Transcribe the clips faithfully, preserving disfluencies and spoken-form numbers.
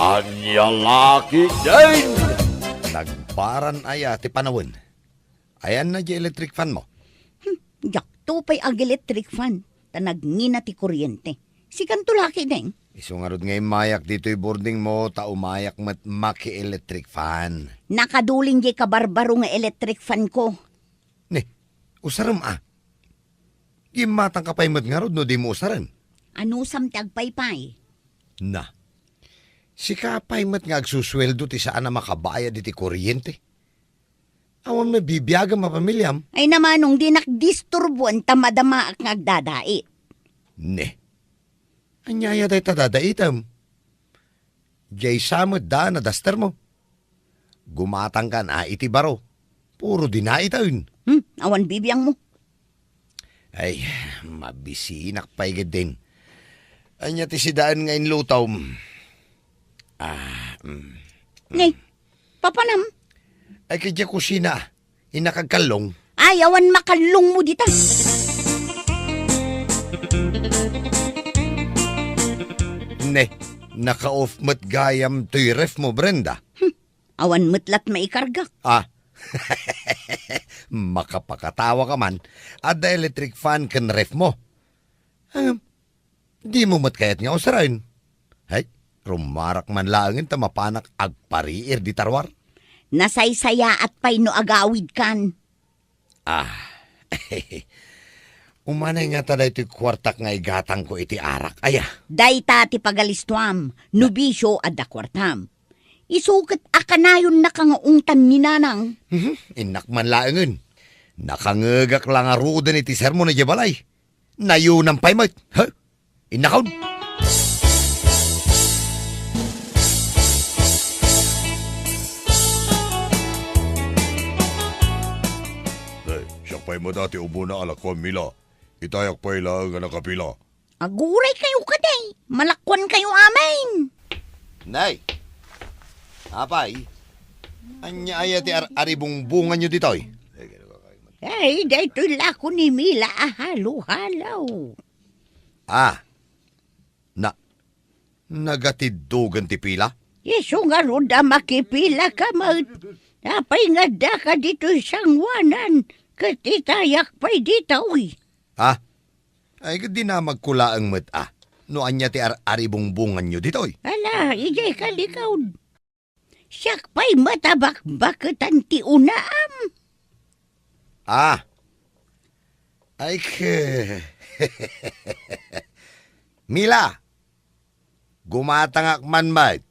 Ania la ketdin? Nagparan aya ti panawen? Ayanna diay electric fan mo? Hmm, diakto pay ag-electric fan, ta nagngina ti kuryente. Sikanto la ketdin? Isu ngarud nga immayak ditoy boarding mo, ta umayak met maki-electric fan. Nakadulin diay kabarbaro nga electric fan ko. Ne, usarem a. Gimmatangka pay met ngarud no dimo usaren. Anusam ti agpaypay? Na, sika pay met nga agsusueldo ti saan a makabayad iti kuryente. Awan met bibiagam a pamiliam. Ay na, Manong, dinak disturboen ta madamaak nga agdadait. Ne. Ania aya dayta dadaitem? Diay sa met daan a daster mo. Gumatangkan a iti baro. Puro dinaiten. Hmm, awan bibiang mo. Ay, mabisinak pay ketdin. Ania ti sidaen nga inlutom? Ah, mm. Ne, papanam? Ay, kay diay kusina. Innak agkallong. Ay, awan makallong mo dita. Ne, naka-off met gayam toy ref mo, Brenda. Hmm, awan met lat maikargak. Ah. Makapakatawa ka man. Adda electric fan ken ref mo. Ah, dimo met kayat nga usaren? Hay, rumarak man laengen ta mapanak agpariir dita ruar. Nasaysayaat pay no agawidkan. Ah. Umanay ngata daytoy kuartak nga igatangko iti arak, aya? Dayta ti pagalistuam, no bisio adda kuartam. Isu ket a kanayonnaka nga ungtan ni Nanang. Mhm, innak man laengen. Nakangegak la ngaruden iti sermon idiay balay. Nayunam pay met. Ha? Innakon. Ay, siak pay met a ti ubona a lakuam, Mila. Itayak pay laeng a nakapila. Aguray kayo kadi. Malakuan kayo amin. Nay. Apay. Ania aya ti ar-, aribungbunganyo ditoy? Ay, daytoy lako ni Mila a halo-halo. Ah. Na, nagatiddogan ti pila? Isu ngarud a makipila ka met. Apay nga addaka ditoy sangoanan, ket itayak pay ditoy? Ah, ay, ket dinamagko laeng met a. No ania ti ar-, aribungbunganyo ditoy? Ala, idiay kalikawd. Siak pay met a bakbaketan ti unaam. Ah. Ay, ke-, Mila, gumatangak man met.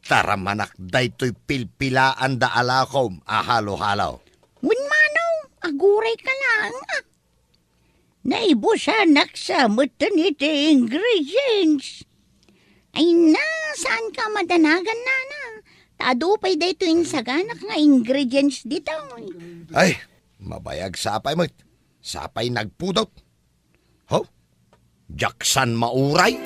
Taramanak daytoy pilpilaanda a lakom a halo-halo. Wen, Manong, aguray ka laeng, ah. Naibusanak sa met iti ingredients. Ay na, saan ka madanagan, nana? Ta adu pay daytoy insaganak nga ingredients ditoy. Ay, mabayag sapay met. Sapay nagpudot. Ho? Diak san mauray?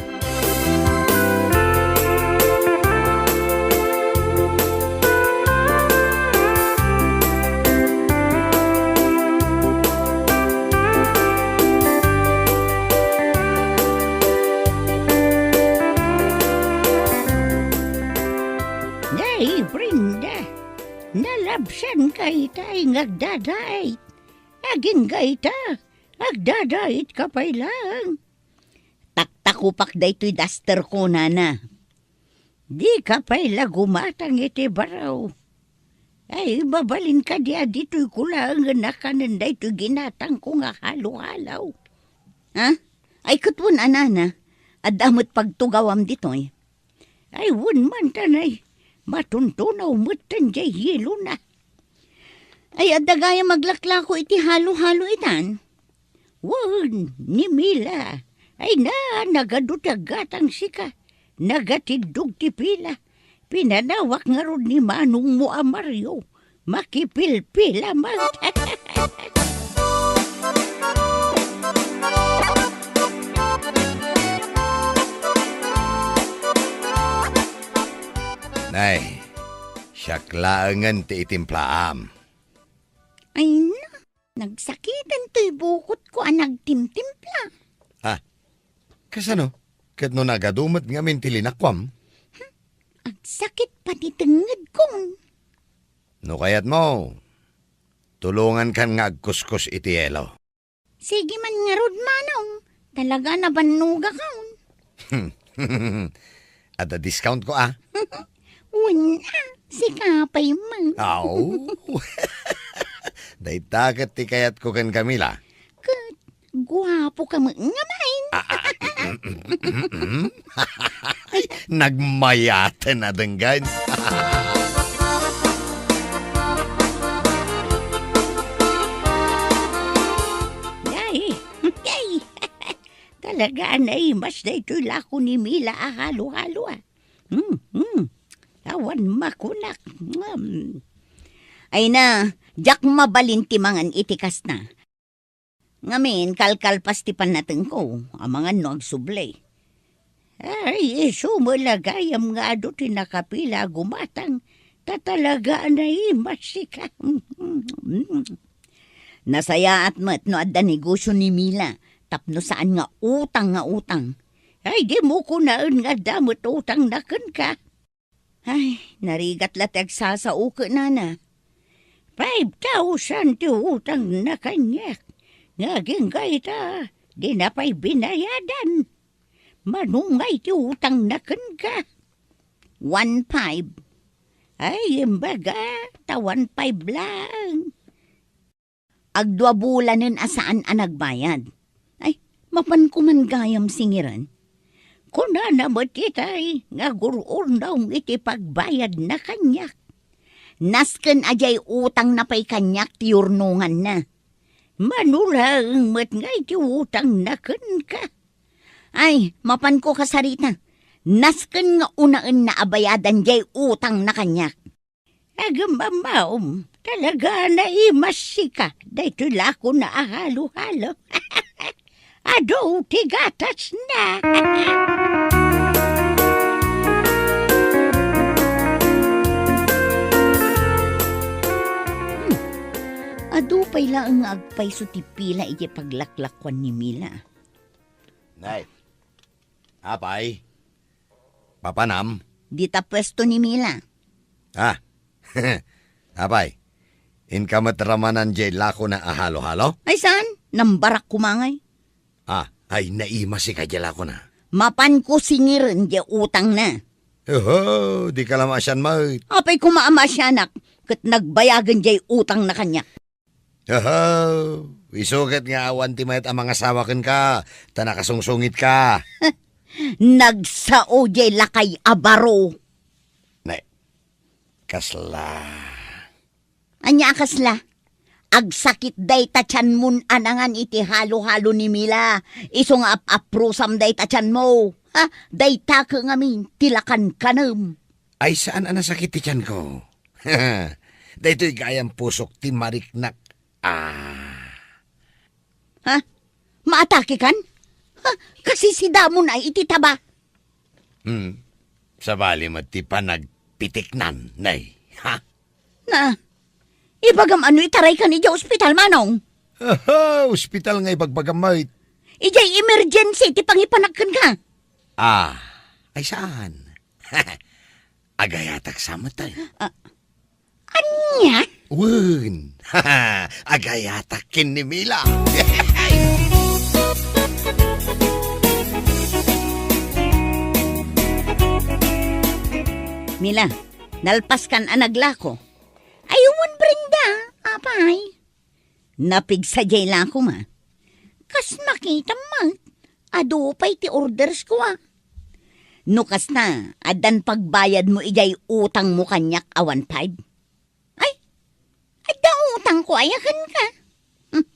Nay, Brenda, nalabsanka itay nga agdadait. Agingga ita, agdadaitka pay laeng. Taktakupak daytoy daster ko, nana. Dika pay la gumatang iti baro. Ay, mabalin kadi a ditoy ko laengen a kanen daytoy ginatangko nga halo-halo? Ha? Ay, ket wen a, nana, adda met pagtugawam ditoy. Ay, wen man, tanay, matuntunaw metten diay yelona. Ay, adda gayam aglaklako iti halo-halo itan? Wen, ni Mila. Ay na, nagadu ti aggatang sika. Nagatiddog ti pila. Pinanawak ngarud ni manongmo a Mario. Makipilpila met. Nay, siak laengen ti itimplaam. Ay na, nagsakiten toy bukotko a nagtimtimpla. Ah, kasano? Ket no nagadu met ngamin ti linakuam? Hmm? Agsakit pati tengngedkon. No kayatmo, tulongankan nga agkuskus iti yelo. Sige man ngarud, Manong. Talaga nabannogakon. Adda discount ko, a. Wen, a. Sika pay man. Aw. Dayta ket ti kayatko ken Camila. Ket guapoka met nga main. Ah, ah, mm, mm, mm, mm. Ay, nagmayaten a denggen. Ay, ay. Talaga a naimas daytoy lako ni Mila a halo-halo, a. Hmm, hmm. Awan makunak. Hmm. Ay na, diak mabalin ti mangan iti kasta. Ngamin, kalkalpas ti pannatengko, amangan no agsubli. Ay, isu met la gayam nga adu ti nakapila a gumatang, ta talaga a naimas sika. Nasayaat met no adda negosio ni Mila, tapno saan nga utang nga utang. Ay, dimo kunaen nga adda met utangna kenka. Ay, narigat la ti agsasao kenana. Five thousand ti utangna kaniak. Nga agingga ita, dina pay binayadan. Mano ngay ti utangna kenka? One five. Ay, imbaga, ta one five lang. Agdua bulanen a saan a nagbayad. Ay, mapanko man gayam singiren. Kunana met itay nga agur-urnom iti pagbayadna kaniak. Nasken a diay utangna pay kaniak ti yurnonganna. Mano laeng met nga iti utangna kenka. Ay, mapanko kasarita. Nasken nga unaenna a bayadan diay utangna kaniak. Agem-ammaom, talaga a naimas sika daytoy lakona a halo-halo. Adu ti gatasna. Hmm. Adu pay laeng nga agpayso ti pila iti paglaklakuan ni Mila. Nay, apay, papanam? Dita puesto ni Mila. Ah, apay, inka met ramanan diay lakona a halo-halo? Ay saan, nambarak koma ngay. Ah, ay naimas sika diay lakona. Mapanko singiren diay utangna. Oho, dika la maasian met. Apay koma a maasianak, ket nagbayagen diay utangna kaniak. Aha, isu ket nga awan ti mayat a mangasawa kenka, ta nakasungsungitka. Nagsao diay lakay a baro. Ne, kasla. Ania a kasla? Agsakit dayta tianmon a nangan iti halo-halo ni Mila. Isu nga ap-aprusam dayta tianmo. Ha? Dayta ket ngamin ti lakankanem. Ay, saan a nasakit ti tianko? Daytoy gayam pusok ti mariknak. Ah. Ha? Maatakekan? Ha? Kasisidamon ay iti taba? Hmm. Sabali met ti panagpitiknan, nay. Ha? Na, ibagam ano itaraykan idiay ospital, Manong? Aha, ospital nga ibagbagam met. Idiay emergency ti pangipanak kenka. Ah, ay saan? Agayatak sa met, ay. Ah, ania? Wen, agayatak ken ni Mila. Mila, nalpaskan a naglako. Ay, wen, Brenda, apay. Napigsa diay lakoma. Kas makitam met, adu pay ti ordersko, a. No kasta, addan pagbayadmo idiay utangmo kaniak a one five? Ay, adda utangko aya kenka? Hmm,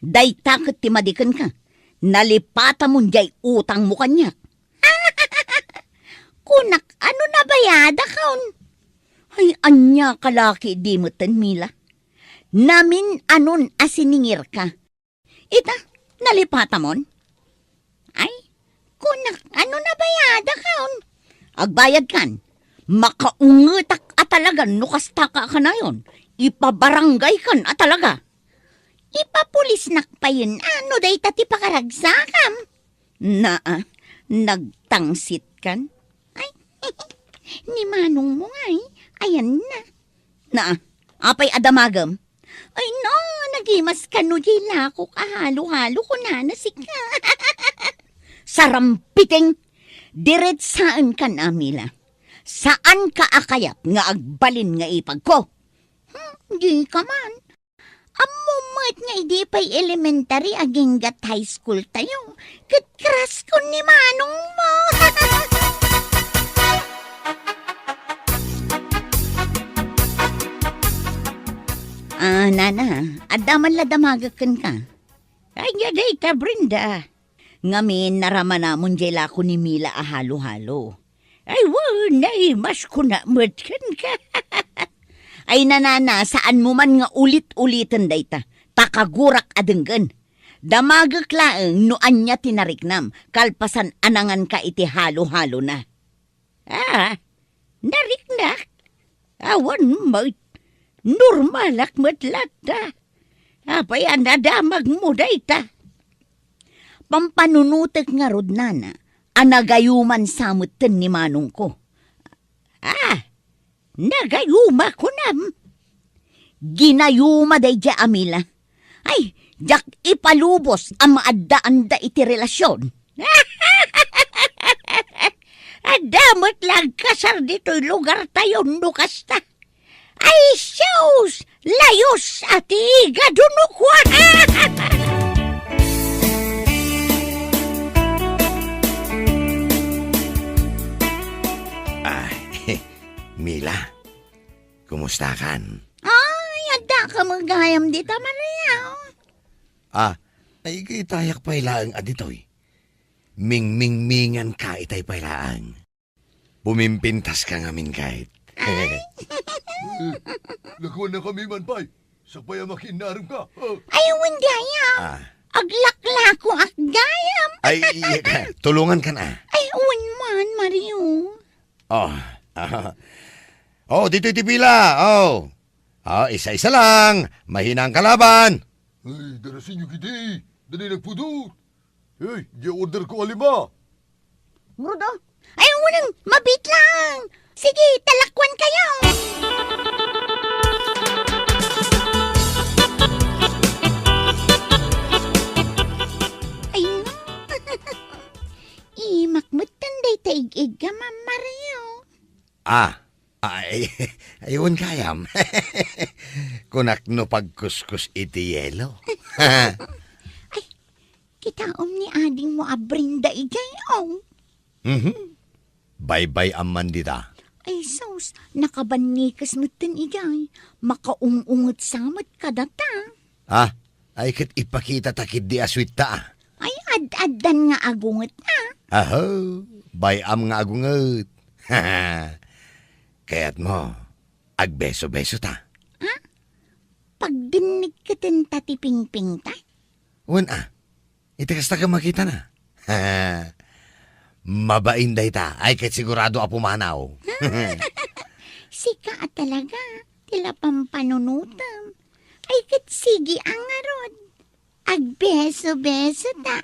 dayta ket ti madi kenka. Nalipatamon diay utangmo kaniak. Kunak, ano nabayadakon? Ay, ania ka laki di metten, Mila? Namin-anon a siningirka. Ita, nalipatamon? Ay, kunak, ano nabayadakon? Agbayadkan, makaungetak a talagan no kastaka a kanayon, ipabarangaykan a talaga. Ipapulisnak payen, a, no dayta ti pakaragsakam. Naa, nagtangsitkan. Ay, Ni manongmo ngay, ayanna. Na, apay a damagem? Ay na, nagimas kano diay lakok a halo-halo, kunana sika. Sarampiting! Diretsaenka, Mila. Saanka a kayat nga agbalin nga ipagko? Hmm, dika man. Ammom met nga idi pay elementary agingga't high school tayo, ket crush ko ni manongmo. Ah, nana, adda man la damagek kenka? Ania dayta, Brenda? Ngamin, naramanamon diay lako ni Mila a halo-halo. Ay, wen, naimas ko na met kenka. Ay, nanana, saanmo man nga ulit-uliten dayta. Ta kagurak a denggen. Damagek laeng no ania ti nariknam, kalpasan a nanganka iti halo-halona. Ah, nariknak? Awan met. Normalak met latta. Apay a nadamagmo dayta? Pampanunotek ngarud, nana, a nagayuman sa metten ni manongko. Ah, nagayuma, kunam? Ginayuma daydiay a Mila. Ay, diak ipalubos a maaddaanda iti relasion. Adda met la agkasar ditoy lugartayo no kasta. Ay, sus! Layos a ti igado no kua! Ay, Mila, kumustakan? Ay, addaka met gayam dita, Maria. Ah, ay, kitayak pay laeng a ditoy. Mingmingminganka itay pay laeng. Pumimpintaska ngamin, kayat. Ay. Eh, nakuanakami man pay. Sakbay a makiinnaremka. Ah. Ay, wen gayam. Ah. Aglaklakoak gayam. Ay, iya ka. Tulongankan a. Ay, wen man, Mario. Oh, ah. Oh, ditoy ti pila. Oh. Ah, isa-isa lang. Mahina ang kalaban. Ay, darasinyo kidi. Dali nagpudot. Hey, di order ko a lima. Rudo? Ay, unang, mabit lang. Sige, talakwan kayo. Ay, imak met tan dayta ig-igga, Ma'am Mario. Ah, ay, ay, wen gayam. Kunak no pagkuskus iti yelo. Ay, kitaem ni adingmo a Brenda idiay, oh. Mhm. Baybay-am man dita. Ay, sus, nakabannikes metten idiay. Makaung-unget sa met kadata. Ah, ay ket ipakitata ketdi a sweet ta, ah. Ay, ad-addan nga agunget, ah. Aho, bay-am nga agunget. Kayatmo, agbeso-beso ta. Ha? Pagdinnig ketenta ti pingpingta? Wen a, iti kasta ket makitana. Mabain dayta, ay ket sigurado a pumanaw. Sika a talaga, ti la pampanunotem. Ay ket sige a ngarud. Agbeso-beso ta.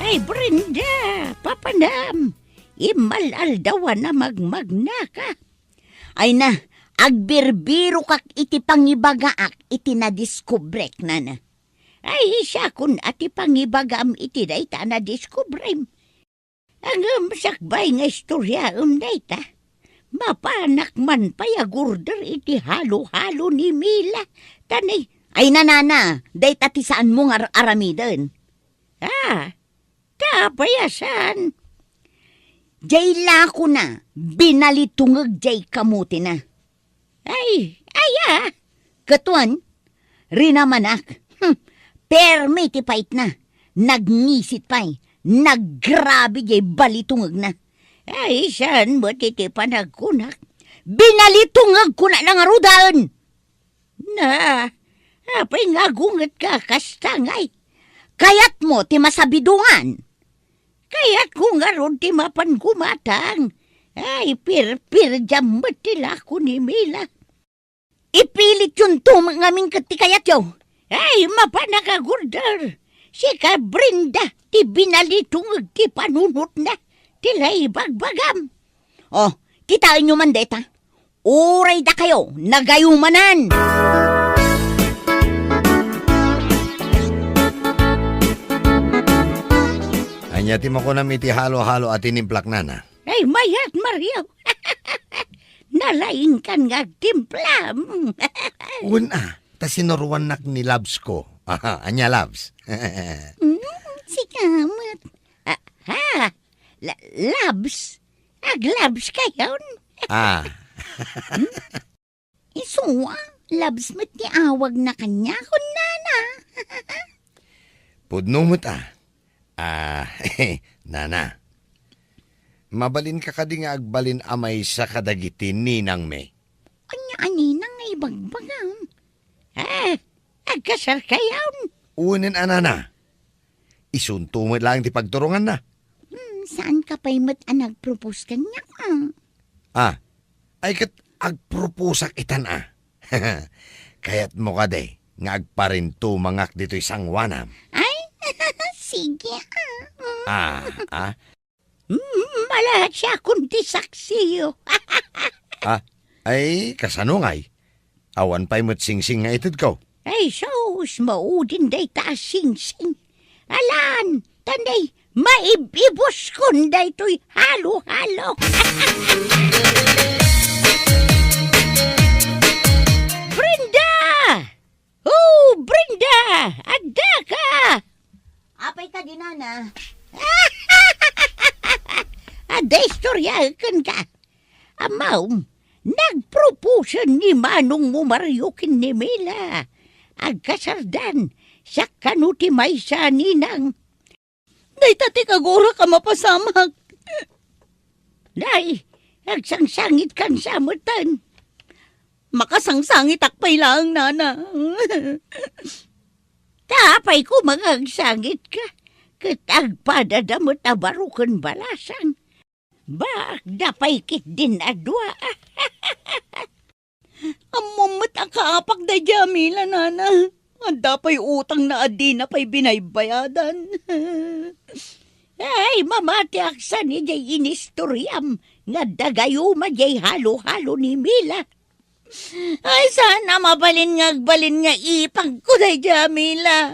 Ay, Brenda, papanam, immal-aldawan a magmagnaka. Ay na, agbirbirokak iti pangibagaak iti nadiskubrek, nana. Ay, siakon a ti pangibagam iti dayta a nadiskubrem. Ngem sakbay nga istoriaem dayta, mapanak man pay agurder iti halo-halo ni Mila. Ta ni, ay, nanana, dayta ti saanmo nga ar-aramiden. Ah, ta apay a saan? Jay lakona, binalitungeg jay kamotina. Ay, aya? Ket wen, rinamanak. Hmm, permi ti paitna. Nagngisit pay. Naggrabe jay balitungegna. Ay, saan met iti panagkunak? Binalitungeg kunana ngaruden! Na, apay nga agungetka kasta ngay? Kayatmo ti masabidongan? Kayatko ngarud ti mapan gumatang. Ay, pirpirdiam met ti lako ni Mila. Ipilityonto met ngamin ket ti kayatyo. Ay, mapanak a gurder. Sika, Brenda, ti binalitungeg ti panunotna. Ti lay bagbagam. O, kitaenyo man dayta. Uray dakayo, nagayumanan. Ania ti makunam iti halo-halo a tinimplak, nana? Ay, mayat, Mario. Nalaingkan nga agtimplam. Wen a, ta sinuroannak ni Labs ko. Aha, ania, Labs? Mm, sika met. Ah, ha? La-, Labs? Aglabs kayon? Ah. Isu a, Labs met ti awagna kaniakon, nana. Pudno met a. Ah, nana. Mabalinka kadi nga agbalin a maysa kadagiti ninangmi? Ania a ninang nga ibagbagam? Ah, agkasarkayon? Unen a, nana. Isunto met laeng ti pagturonganna. Hmm, saanka pay met a nagpropose kaniak, a? Ah, ay ket agproposak itan a. Kayatmo kadi nga agparintumangak ditoy sangoanam? Ay, sige, a. Ah, ah. Mm, malasiakon ti saksiyo. Ah, ay, kasano ngay? Awan pay met singsing nga itedko. Ay, sus, maudin dayta a singsing. Alan, tanday, maib-ibuskon daytoy halo-halo. Brenda! Oh, Brenda! Addaka! Apay kadi, nana? Adda istorya kenka. Ammom, nagproposen ni manongmo Mario ken ni Mila. Agkasardan, siak kano ti maysa a ninang. Dayta ti kagurak a mapasamak. Nay, agsangsangitka sa metten. Makasangsangitak pay laeng, nana. Ta apay koma nga agsangitka, ket agpadada met a baro ken balasang. Baakda pay ketdin a dua. Ammom met a kaapak daydiay a Mila, nana. Adda pay utangna a dina pay binaybayadan. Ay, mamatiak saan idiay inistoriam nga adda gayuma diay halo-halo ni Mila. Ay, saan a mabalin nga agbalin nga ipangko daydiay a Mila.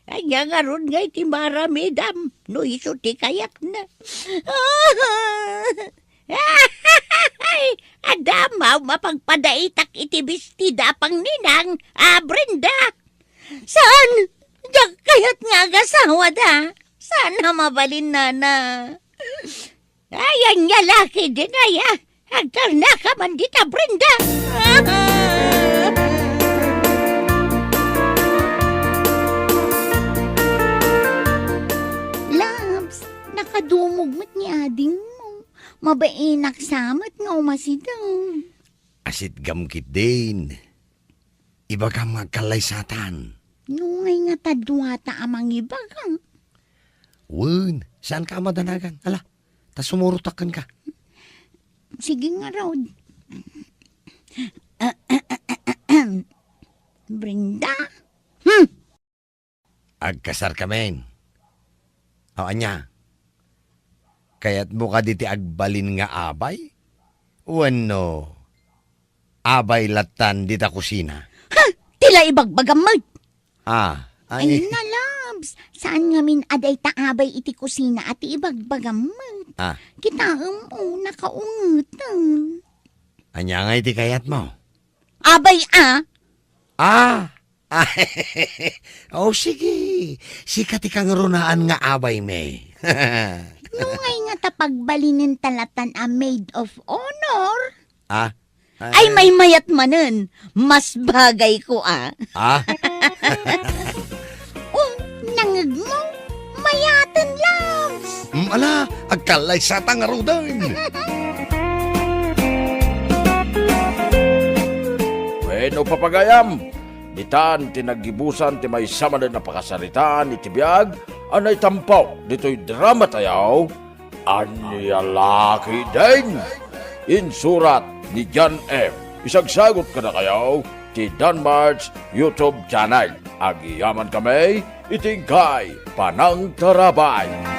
Ania ngarud ngay ti maaramidam no isu ti kayatna? Ay, adda a mapagpadaitak iti bestida a pangninang a Brenda? Saan? Diak kayat nga agasawada. Saan a mabalin, nana? Ay, ania la ketdin aya? Agtalnaka man dita, Brenda! Labs, nakadumog met ni adingmo. Mabainak sa met nga umasideg. Asidegam ketdin. Ibagam nga agkallaysatan. No ngay nga ta duata a mangibaga. Wen, saanka a madanagan? Ala, ta sumurotak kenka. Sige ngarud. Brenda? Hmm. Agkasarkamin. O, ania? Kayatmo kadi ti agbalin nga abay? Wenno abay lattan dita kusina? Ha! Ti la ibagbagam met! Ah, ay. Ay, na, Labs. Saan ngamin a dayta abay iti kusina a ti ibagbagam met? Ah. Kitaem, o, nakaungeten. Ania ngay ti kayatmo? Abay a! Ah! Ah, o, sige. Sika ti kangrunaan nga abaymi. No ngay nga ta pagbalinenta lattan a maid of honor? Ah? Ay, maymayat manen. Mas bagayko, a. Ah? O, nangngegmo? Mayaten, Labs! Mm, ala, agkallaysata ngaruden. Wenno, papagayam, ditan ti naggibusan ti maysa manen a pakasaritaan iti biag a naitampo ditoy dramatayo, Ania la ketdin? Insurat ni John F. Isagsagut kadakayo ti Danmart's YouTube channel. Agyamankami iti inkay panangtarabay.